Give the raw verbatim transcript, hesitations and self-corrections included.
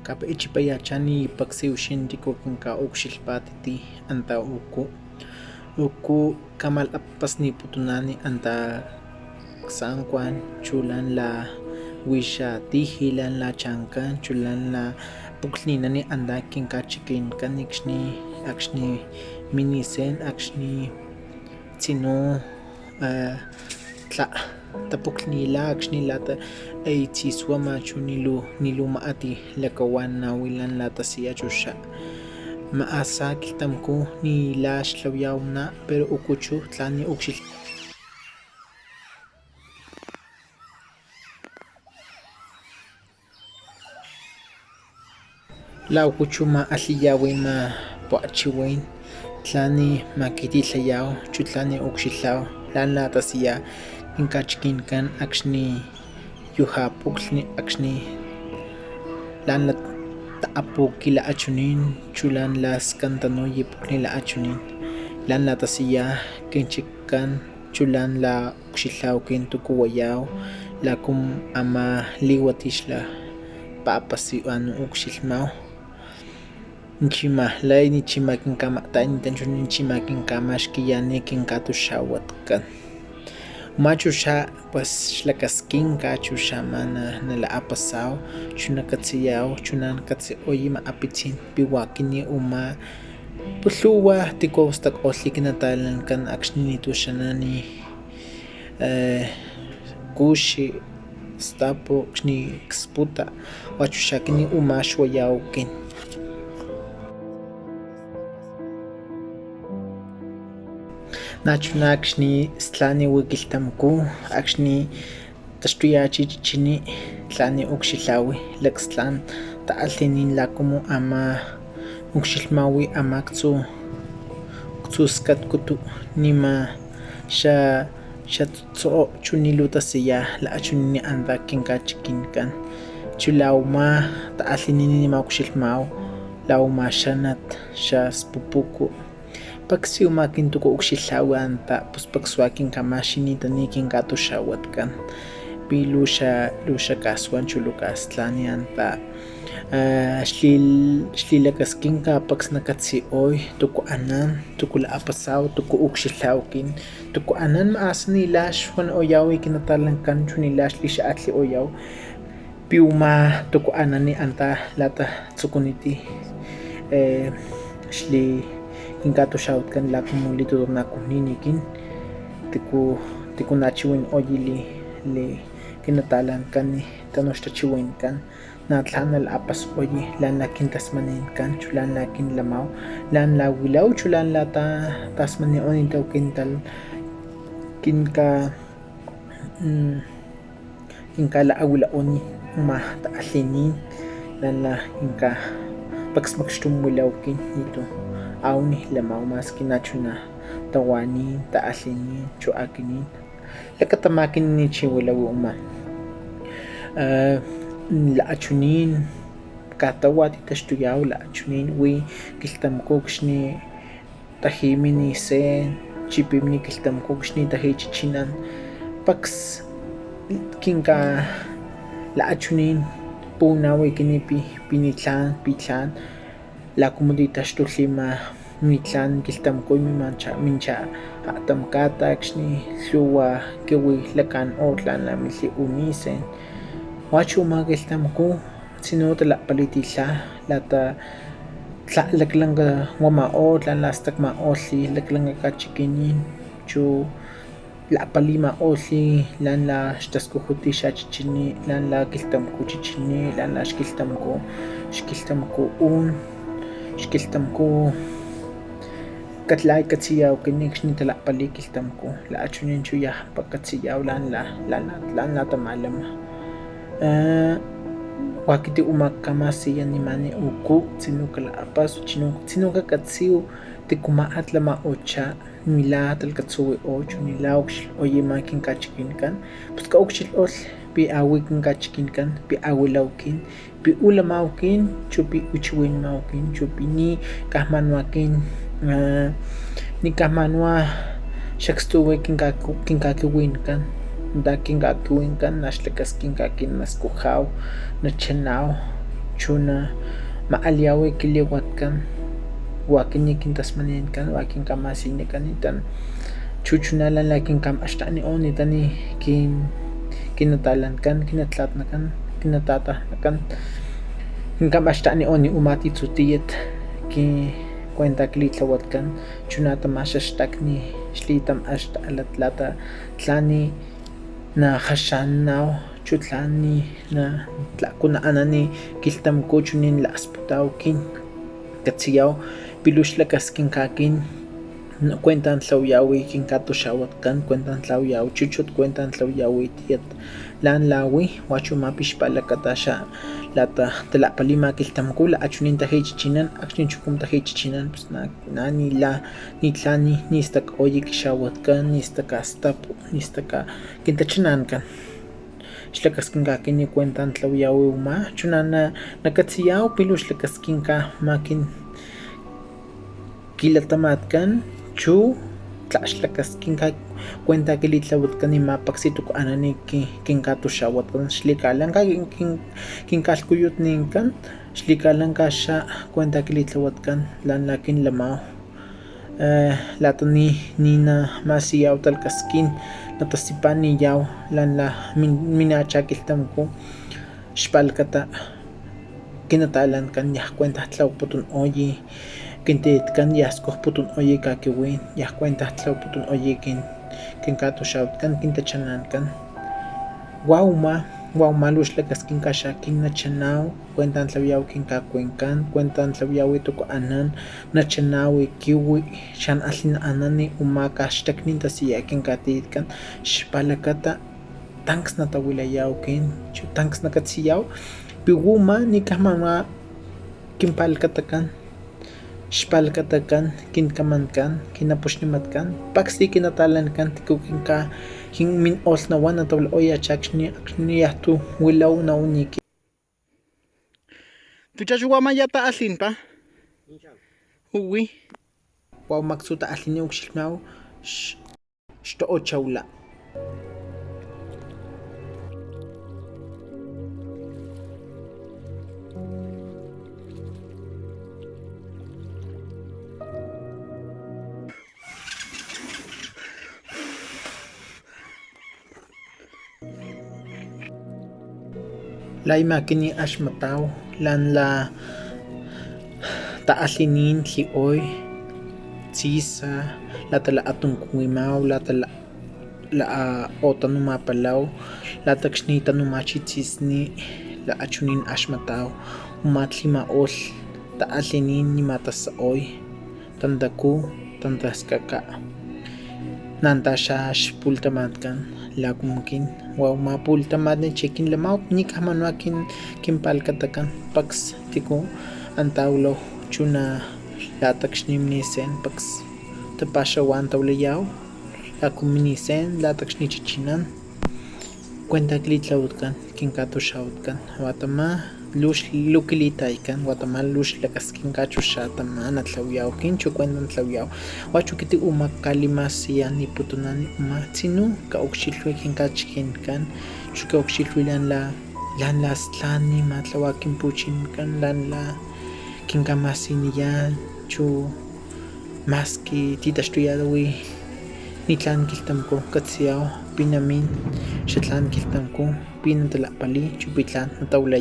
Capachipaya̱chá̱n ni̱ pacs huixín tícu quinca̱ucxilhpá̱tit anta̱ u̱cú, u̱cú cama̱lakapasni̱putuná̱n anta̱ csa̱ncuá̱n, chu̱ la̱ntla̱ huixa̱ tiji̱, la̱ntla̱ cha̱ncán, chu̱ la̱ntla̱ puclhni̱nán anta̱ quinca̱chiqui̱ncán acxni̱, acxni̱ mini̱sén, acxni̱ tzinú̱, eh, tla tapuclhni̱la̱ acxni̱ la̱ta aya tzi̱suama̱, chu̱ ni̱ luu, ni̱ luu ma̱ati lacahua̱ nahuilá̱n la̱ tasi̱ya̱ chuxa̱. Ma̱asa̱ quilhtamcú̱ ni̱ la̱ xtlahuaya̱huná̱, pero ucxlaca̱ tla̱n ni̱ ucxilh. La̱ ucxlaca̱ ma̱alhi̱ya̱hui̱ ma̱ puachihuí̱n, tla̱n ni̱ ma̱quitilaya̱hu, chu̱ tla̱n ni̱ ucxilha̱hu, la̱ntla̱ tasi̱ya̱ quinca̱chiqui̱ncán acxni̱ yuja̱ puclhni, acxni̱ la̱ntla̱ ta̱apu̱qui̱ la̱ achuní̱n, chu̱ la̱ntla̱ scantanu̱y puclhni la̱ achuní̱n, la̱ntla̱ tasi̱ya̱ quinchiccán, chu̱ la̱ntla̱ ucxilha̱hu quin tucuhuaya̱hu, la̱ cumu a̱ma̱ li̱huati̱ xla pa̱pasi̱ hua̱ntu̱ ucxilhma̱hu. Ni̱ chima̱ lay, ni̱ chima̱ quinca̱ma̱ta̱ni̱tán, chu̱ ni̱ chima̱ quinca̱ma̱xqui̱ya̱ni̱ quinca̱tuxa̱huatcán. Uma̱ chuxa̱, pues, xlacasquinca̱ chuxa̱ ma̱ na, nala̱pasa̱hu, chu̱ nacatzi̱ya̱hu, chu̱ na̱ nacatzi̱oy ma̱apitzí̱n pi̱ hua̱ quini̱ uma̱, pus lhu̱hua̱ tícu̱ stako̱lh quinata̱lancán acxni̱ ni̱tú̱ xaná̱ni̱, eh, cu̱xi, stapu, acxni̱ csputa̱, hua̱ chuxa̱ quini̱ uma̱ xuaya̱hu quin. Na̱ chuná̱ acxni̱ stla̱ni̱ hui̱ quilhtamcú̱, acxni̱ taxtuya̱chi̱ chichiní, tla̱ni̱ ucxilha̱hui̱, lacstla̱n takalhi̱ní̱n la̱ cumu a̱ma̱ ucxilhma̱hui̱ a̱ma̱ actzu̱, actzu̱ scatcutu̱, ni̱ma̱ xa, xatzo̱, chu̱ ni̱ luu tasi̱ya̱ la̱ achuní̱n anta̱ quinca̱chiqui̱ncán, chu̱ la̱ uma̱ takalhi̱ní̱n ni̱ma̱ ucxilhma̱hu, la̱ uma̱ xánat, xaspupucu. Pacs yuma̱ quin tucu̱ ucxilha̱hui̱ anta̱, pus pacs hua̱ quinca̱ma̱xqui̱ni̱tani̱ quinca̱tuxa̱huatcán, pi̱ luu xa, luu xaca̱suán, chu̱ luu ca̱stla̱ni̱ anta̱, ah, xli̱-, xli̱lacasquinca̱ pacs nacatzi̱oy tucu̱ anán, tucu̱ la̱pasa̱hu, tucu̱ ucxilha̱hu quin, tucu̱ anán ma̱asa̱ ni̱ la̱ xuanikoya̱hui̱ quinata̱lancán, chu̱ ni̱ la̱ xli̱xaatli̱oya̱hu, pi̱ uma̱ tucu̱ anán anta̱ la̱ta tzucuniti̱, eh, xli̱ quinca̱tuxa̱huatcán la̱ cumu li̱tutuna̱cujni̱ni̱ quin, ticu, ticu̱ na̱ chihui̱nikoyi li, li quinata̱lancán, tanuj xtachihui̱ncán, na̱ tla̱n nala̱pasa̱oyi, la̱ntla̱ quintasmani̱ncán, chu̱ la̱ntla̱ quinlama̱hu, la̱ntla̱ huilahu, chu̱ la̱ntla̱ ta, ta̱smani̱oni̱tahu quintal, quinca, mm, quinca̱lahuilaoni̱ uma̱ takalhi̱ní̱n, la̱ntla̱ quinca pacs macxtum huilahu quin, ni̱tú̱ a̱hua̱ ni̱ lama̱hu ma̱squi na̱ chuná̱ tahua̱ní̱n, takalhi̱ní̱n, chu̱ a̱quiní̱n lacatama̱quini̱ ni̱ chihuilahu uma̱. Ah, la̱ achuní̱n ca̱tahua̱ ti̱ taxtuya̱hu, la̱ achuní̱n hui̱ quilhtamcú̱ acxni̱ taji̱ mini̱sén, chipi̱mni̱ quilhtamcú̱ acxni̱ taji̱ chichinan, pacs quinca la̱ achuní̱n puhuna̱hui̱quini̱ pi̱, pi̱ ni̱tla̱n, pi̱ tla̱n, la̱ cumu ti̱ taxtulh ma̱ ni̱tla̱n quilhtamcú̱ mima̱ cha, mincha atam ca̱ta acxni̱ lhu̱hua̱ quihui laca̱nko̱lh la̱ntla̱ milhi̱ u̱ni̱sén. Hua̱ chu̱ ma̱ quilhtamcú̱ tzinú̱ talakpali̱ti̱lha̱, la̱ta tla̱ laclanca huama̱ko̱lh, la̱ntla̱ stacma̱ko̱lh laclanca ca̱chiqui̱ní̱n, chu̱ la̱pali̱ma̱ko̱lh la̱ntla̱ xtascujuti̱ xachichiní, la̱ntla̱ quilhtamcú̱ chichiní, la̱ntla̱ xquilhtamcú̱, xquilhtamcú̱ u̱n, xquilhtamcú̱ catla̱y catzi̱ya̱huquiní̱ acxni̱ tala̱pali̱ quilhtamcú̱, la̱ achuní̱ chuya̱ jampá catzi̱ya̱hu la̱ntla̱, la̱ntla̱, la̱ntla̱ tama̱lama. Ah, hua̱ quit uma̱ cama̱siyanima̱ni̱ u̱cú, tzinú̱ cala̱pasu, tzinú̱, tzinú̱ cacatzi̱hu, tícuma̱ atlama̱ ocha̱, ni̱ la̱ talacatzuhui̱ ocho, ni̱ la̱ ucxilhoyima̱ quinca̱chiqui̱ncán, pus caucxilhoy pi̱ a̱hui̱ quinca̱chiqui̱ncán, pi̱ a̱huilahu quin, pi̱ u̱ lama̱hu quin, chu̱ pi̱ uchihui̱nma̱hu quin, chu̱ pi̱ ni̱ caj ma̱n hua̱ quin, ah, ni̱ caj ma̱n hua̱ xacstuhui̱ quinca̱cu-, quinca̱quihui̱ncán, anta̱ quinca̱quihui̱ncán, na̱ xlacasquinca̱ quin nascuja̱hu, nachana̱hu, chuná̱ ma̱alya̱hui̱ quili̱huatcán, hua̱ quini̱ quintasmani̱ncan, hua̱ quinca̱ma̱siynicani̱tán, chu̱ chuná̱ la̱ntla̱ quinca̱ma̱xta̱ni̱hui̱ni̱tán quin, quinata̱lancán, quinatla̱tnacán, quinata̱ta̱nacán, quinca̱ma̱xta̱ni̱hui̱ni̱ u̱ma̱ titzutiyat quin cuenta quili̱tlahuatcán, chuná̱ tama̱ xaxtacni xli̱tama̱xta̱lat la̱ta tla̱n ni̱ najaxa̱nana̱hu, chu̱ tla̱n ni̱ na, tla̱cu naanani quilhtamcú̱, chuní̱ laaksputa̱hu quin. Catzi̱ya̱hu pi̱ luu xlacasquinca̱ quin cuentaj tlahuaya̱hui̱ quinca̱tuxa̱huatcán, cuentaj tlahuaya̱hu chúchut, cuentaj tlahuaya̱hui̱ tíyat la̱ntla̱ huí̱, hua̱ chú̱ ma̱ pi̱ xpa̱lacata xa̱ la̱ta tala̱pali̱ma̱ quilhtamcú̱, la̱ achuní̱ taji̱ chichinan, acxni̱ chucum taji̱ chichinan, pus na̱, na̱ ni̱ la̱, ni̱ tla̱n ni̱, ni̱ staca̱ oye quixa̱huatcán, ni̱ staca̱ stapu, ni̱ staca̱ quintachana̱ncán. Xlacasquinca̱ quin cuentaj tlahuaya̱hui̱ u̱ma̱, chuná̱ na, nacatzi̱ya̱hu pi̱ luu xlacasquinca̱ ma̱ quin quilatama̱tcán, chu̱ tlak xlacasquinca̱ cuentaj quili̱tlahuatcán, ni̱ ma̱pacsí̱ tucuanani̱ quin, quinca̱tuxa̱huatcán, xli̱ca̱lanca̱ quin, quin, quinca̱lhcuyutni̱ncán, xli̱ca̱lanca̱ xa̱ cuentaj quili̱tlahuatcán la̱ntla̱ quin lama̱hu. Eh, la̱ta ni̱, ni̱ nama̱siyuya̱hu talacasquín, natasipa̱niya̱hu la̱ntla̱ min, mina̱chá̱ quilhtamcú̱, xpa̱lacata quinata̱la̱ncán yaj cuentaj tlahuaputun oye, quintiyatcán yaj scujputun oye ca̱quihuí̱n, yaj cuentaj tlahuaputun oye quin, quinca̱tuxa̱huatcán, quintachana̱ncán. Hua̱ u̱ma̱, hua̱ u̱ma̱ luu xlacasquinca̱ xa̱ quin nachana̱hu, cuentaj tlahuaya̱hu quinca̱cui̱ncán, cuentaj tlahuaya̱hui̱ tucuanán, nachana̱hui̱ quihui, xa̱nalh naanani u̱ma̱ caj xtacni̱ tasi̱ya̱ quinca̱tiyatcán, xpa̱lacata tancs natahuilaya̱hu quin, chu̱ tancs nacatzi̱ya̱hu pi̱ hua̱ u̱ma̱ ni̱ caj manua̱ quimpa̱lacatacán, xpa̱lacatacán, quincamancán, quinapuxnimatcán, pacsli̱ quinata̱la̱ncán, tícu quinca, quin min olt nahuán natahuilaya̱chá̱ acxni̱, acxni̱ yaj tu̱ huilahu nahuaniqui̱. ¿Tucha̱ hua̱ ma̱ ya̱ ta̱alhi̱npaj? Uvi. Hua̱ mactzu̱ ta̱alhi̱ni̱ ucxilhma̱hu, x-, xto'ochaula. La̱ ma̱ quini̱ a̱xmata̱hu la̱ntla̱ ta̱alhi̱ní̱n dlhihoy, tzi̱sa, la̱ta la̱ atuncuhui̱ma̱hu, la̱ta la̱, la̱, o tanuma̱palahu, la̱ tacxni̱ tanuma̱chi̱ tzi̱sní, la̱ achuní̱n a̱xmata̱hu, u̱ma̱ dlhima̱o̱lh ta̱alhi̱ní̱n ni̱ma̱ tasahoy. Tantacú̱, tantascaca, na̱nta̱xa̱ xpu̱lhtama̱tcán la̱ cumu quin, hua̱ u̱ma̱ pu̱lhtama̱tni che̱ quin lama̱hu, ni̱ caj manua̱ quin quimpa̱lacatacán, pacs tícu antá̱ huilahu, chu̱ na̱ la̱ tacxni̱ mini̱sén pacs tapa̱xahuá̱ tahuilaya̱hu, la̱ cumu mini̱sén, la̱ tacxni̱ chichinan, cuenta quili̱tlahuatcán, quinca̱tuxa̱huatcán, hua̱ tama̱ luu x-, luu quili̱ta̱ycán, hua̱ tama̱ luu xlacasquinca̱ chuxa̱ tama̱ natlahuaya̱hu quin, chu̱ cuenta natlahuaya̱hu. Hua̱ chú̱ quit u̱ma̱ cca̱li̱ma̱siyaniputuná̱n u̱ma̱ tzinú̱ caucxilhui̱ quinca̱chiqui̱ncán, chu̱ caucxilhui̱ la̱ntla̱, la̱ntla̱ stla̱n ni̱ ma̱tlahua̱ quimpu̱chincán, la̱ntla̱ quinca̱ma̱siyuniyá̱n, chu̱ ma̱squi ti̱taxtuya̱hui̱ ni̱ tla̱n quilhtamcú̱, catzi̱ya̱hu pi̱ namín xatla̱n quilhtamcú̱, pi̱ natala̱pali̱y, chu̱ pi̱ tla̱n natahuilay.